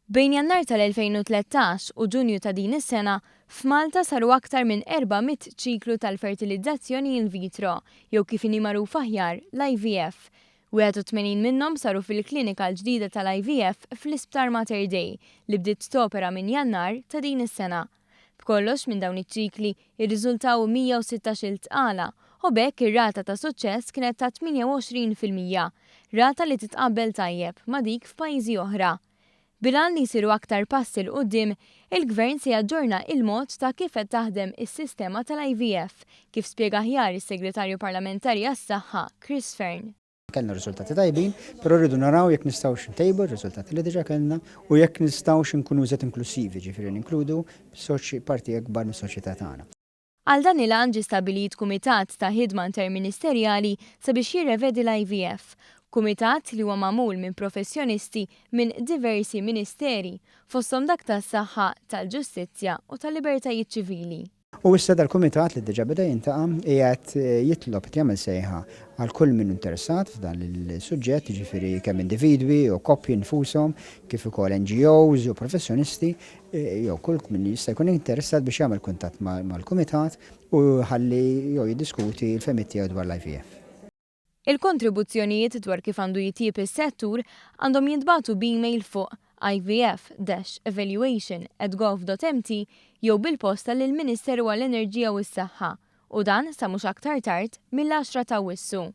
Bejn Jannar tal-2013 u Ġunju ta' din is-sena, f'Malta saru aktar minn 400 ċiklu tal-fertilizzazzjoni in vitro, jew kif inhi magħruf aħjar, l-IVF. 81 minnhom saru fil-klinika l-ġdida tal-IVF fl-Isptar Mater Dei, li bdiet topera minn Jannar ta' din is-sena. B'kollox minn dawn iċ-ċikli irriżultaw 116-il tqala u b'hekk ir-rata ta' suċċess kienet ta' 28%, rata li titqabbel tajjeb ma' dik f'pajjiżi oħra. Bil-għan li jsiru aktar passi 'l quddiem, il-Gvern se jaġġorna il-mod ta' kif qed taħdem is-sistema tal-IVF, kif spjega aħjar is-Segretarju Parlamentari għas-Saħħa, Chris Fearne. Kellna riżultati tajbin, però rridu naraw jekk nistgħux ntejbu r-riżultati li diġà kellna u jekk nistgħux inkunu iżjed inklussivi, ġifieri ninkludu parti akbar mis-soċjetà tagħna. Għal dan il-għan ġie stabbilit kumitat ta' ħidma interministerjali sabiex jirrevedi l-IVF, kumitat li huwa magħmul minn professjonisti minn diversi ministeri, fosthom dak tas-Saħħa, tal-Ġustizzja u tal-Libertajiet Ċivili. U issa dal-kumitat li diġà beda jiltaqa' qiegħed jitlob, qed jagħmel sejħa għal kull min hu interessat f'dan il-suġġett, jiġifieri kemm individwi u koppji nfushom, kif ukoll NGOs u professjonisti, jew kull min jista' jkun interessat biex jagħmel kuntatt mal-kumitat u ħalli jew jiddiskuti l-fehmiet tiegħu dwar l-IVF. Il-kontribuzzjonijiet dwar kif għandu jitjieb is-settur għandhom jintbagħtu b'email fuq ivf-evaluation@gov.mt jew bil-posta lill-Ministeru għall-Enerġija u s-Saħħa u dan sa mhux aktar tard mill-10 ta' Awwissu.